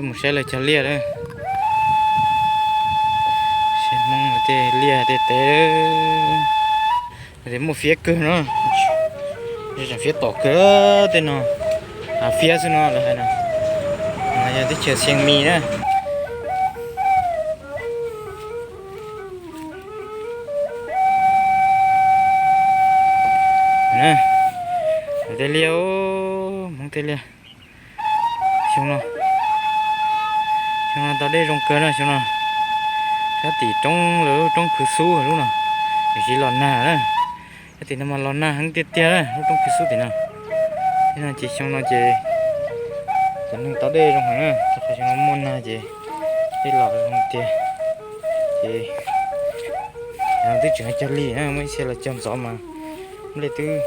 Mus saib lawv cog liaj lawm. Saib Hmoob tej liaj tej teb, ces muaj fiab kawg no. Tseem fiab tom kawg tej no. Fiab xwb no lawv hais no. Yog teb chaws Xiav Mis na. Lawv tej liaj, Hmoob tej liaj. Xyoo no, xyoo no tau dej zoo kawg na xyoo no. Sab tim roob lawv lub roob Khwv Xub lub no, tiam sis los nag na. Sab tim no mas los nag heev tiag tiag na, lub roob Khwv Xub tim no. Thiab no ces xyoo no ces cov neeg tau dej zoo heev na, rau qhov xyoo no muaj nag ces dej los zoo tiag. Ces twb tseem cog li na, muaj ib txhia los cog ntxov mas nplej twb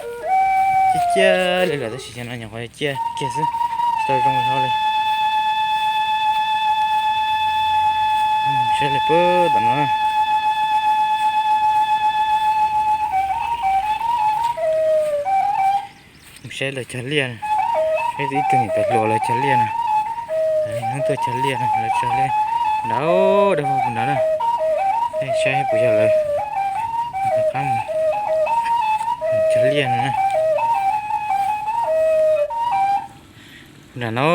ciaj ciaj li lawm tab sis xyoo no nyuam qhuav ciaj kiag xwb, tsis tau zoo hlo li. Saib li puag tom no. Saib lawv cog liaj, saib ib tug niam tais hluas lawv cog liaj no. Hnub tuaj cog liaj no lawv cog liaj nrad, dawb paug puag nrad na. Saib puas yog lawv cog liaj no na. Nram no,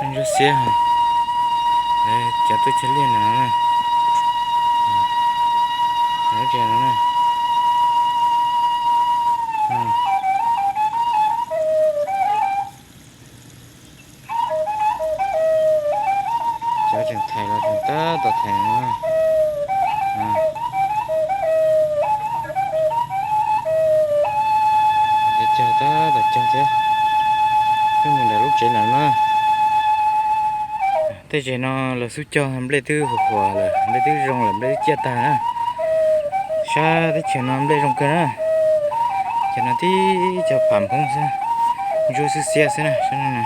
ntsuab xiab, cov tuaj cog liaj nram no na. Cov tseem thais los tseem tab tom thais no. Cog tab tom cog thiab. Twb mus nram lub tsev lawm na. Tej zem no lawv xub cog nplej twb huam huam lawm, nplej twb zoo lawm, nplej twb ciaj tag na. Sab teb chaws no nplej zoo kawg na. Cov no tib cov pham Hmoob xwb, ntsuab xwb xiab xwb na, sab no na.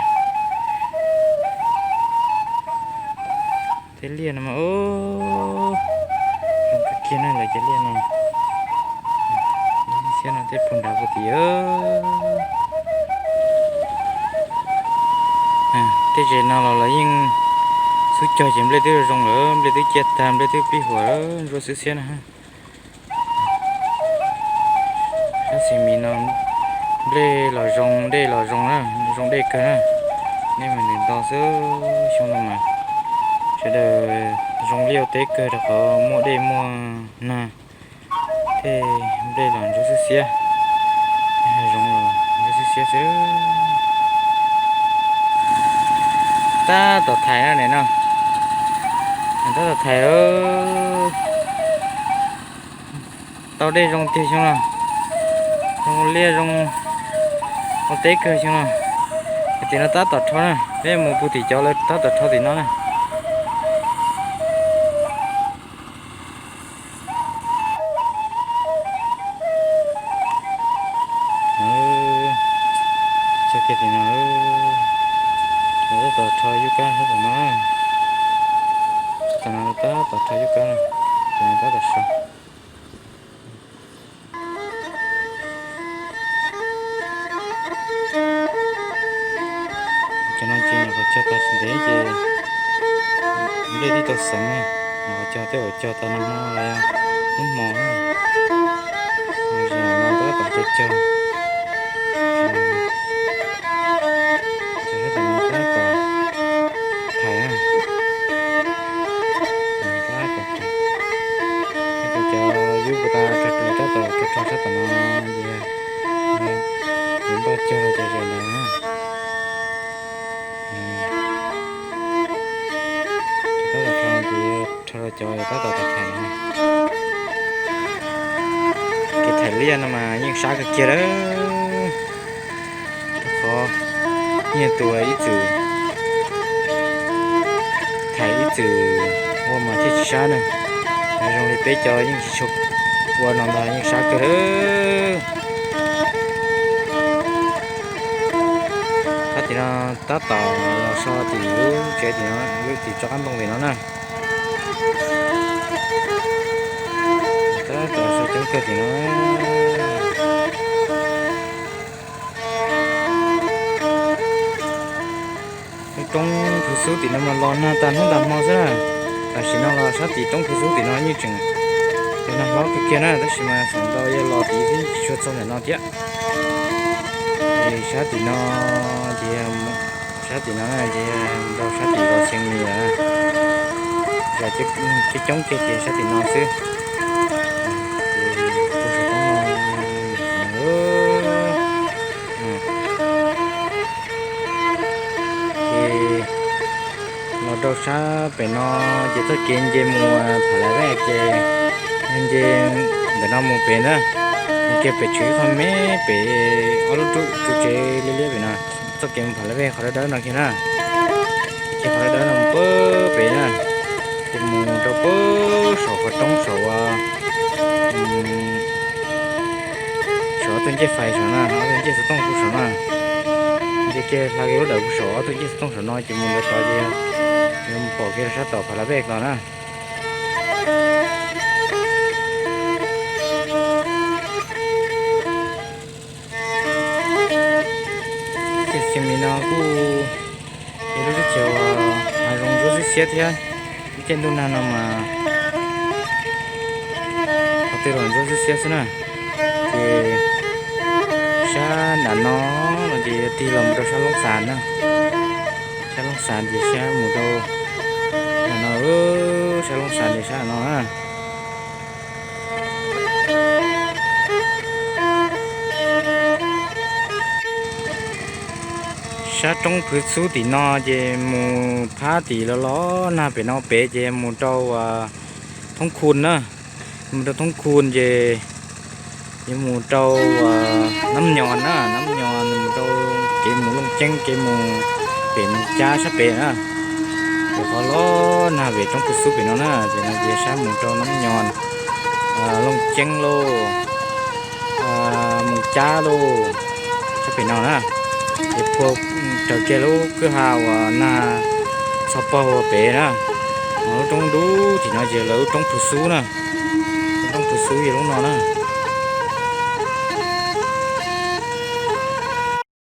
Tej liaj no mas zoo kawg kiag na lawv cov liaj no. Xiab no tej puag nrad puag tim. Tej zem no los lawv yeej xub cog ces nplej twb zoo lawm, nplej twb ciaj tag, nplej twb pib huam, ntsuab xwb xiab na. Sab Xiav Mis no nplej los zoo, dej los zoo na, zoo dej kawg na. Dej mas nws nto xwb, xyoo no mas sawv daws zoo liaj ua teb kawg rau qhov muaj dej muaj nag, tej nplej los ntsuab xwb xiab, zoo los ntsuab xwb xiab xwb. Tab tom thais na no, tab tom thais. Tau dej zoo tiag xyoo no, zoo liaj zoo ua teb kawg xyoo no. Tim no tab tom rho na, peb mus puag tim cov lawv tab tom rho tim no na. Txog kiag tim no, tab tom rho yub kab sab tom no, sab tom no tab tom rho yub kab, tim no tab tom so. Cov no ces nyuam qhuav cog tag tsis ntev ces nplej twb tau xeev, nyuam qhuav cog tej uas cog tag nag hmo los yog hnub hmo na. Tab tom cog cog, cog sab tom no tab tom thais na. Tab tom, cov yub puas tas rho rau tab tom rho rho sab tom no ces, ces npaj cog rau cov zes ntawd na. Tab tom rho ces rho rau cov tab tom thais na. Kev thais liaj no mas yeej sab kawg kiag lawm, rau qhov yeej tus ib txwm thais ib txwm ua mas thiaj tsis sab na. Zoo li peb cov yeej tsis tshua ua no ntag yeej sab kawg lawm. Tab tim no tab tom los so tim lub tsev tim no, lub tim tsob qab ntoo tim no na. Tab tom los so coob kawg tim no. Xub tim no mas los nag tag hnub tag hmo xwb na. Tam sim no los sab tim roob Phwv Xub tim no yeej tseem los nag hlob kawg kiag na, tab sis mas feem ntau yog los tid xwb tsis tshua txog ntawm no thiab. Ces sab tim no ces, sab tim no ces rau sab tim los Xeev Mis lawm, coob coob kiag ces sab tim no xwb. Ces los rau sab pem no ces txoj kev nce mus Pha La Vej ces nce ntawm no mus pem na, mus kiag pem tshwm ib qho me pem ob lub roob tsev liab liab pem no, txoj kev mus Pha La Vej qhov dawb dawb no kiag na. Ces qhov dawb dawb no mus pem na, ces mus rau pem saum qhov roob saum, saum ob tug ncej fais saum na, ob tug ncej xov tooj puag saum na. Nce kiag hla kiag lub dawm puag saum ob tug ncej xov tooj saum no ces mus ntawd tod ces yuav mus pom kiag rau sab tom Pha La Vej ko na. Ces Xeev Mis no kuj yog lub teb chaws hav zoov ntsuab xiab xiab thiab, lub caij ntuj nag no mas qhov twg los ntsuab xiab xiab xwb na. Ces sab nram no no ces yuav tig los mus rau sab Loob Xas na. Sab Loob Xas ces sab mus rau nram no, sab Loob Xas ces sab nram no na. Sab roob Phwv Xub tim no ces mus phab tim los los nag pem no pem ces mus rau Thoob Khu na, mus rau Thoob Khu ces yuav mus rau Nab Nyos na, Nab Nyos mus rau kev mus Looj Ceeb kev mus pem Moos Cab sab pem na. Ces qhov los nag pem roob Phwv Xub pem no na, ces no ces sab mus rau Nab Nyos, Looj Ceeb lauj, Moos Cab lauj, sab pem no na. Ces phua raws kiag lub kwj ha uas nag txhos paug pem na, lub roob dub tim no ces lawv lub roob Phwv Xub na. Lub roob Phwv Xub yog lub no na.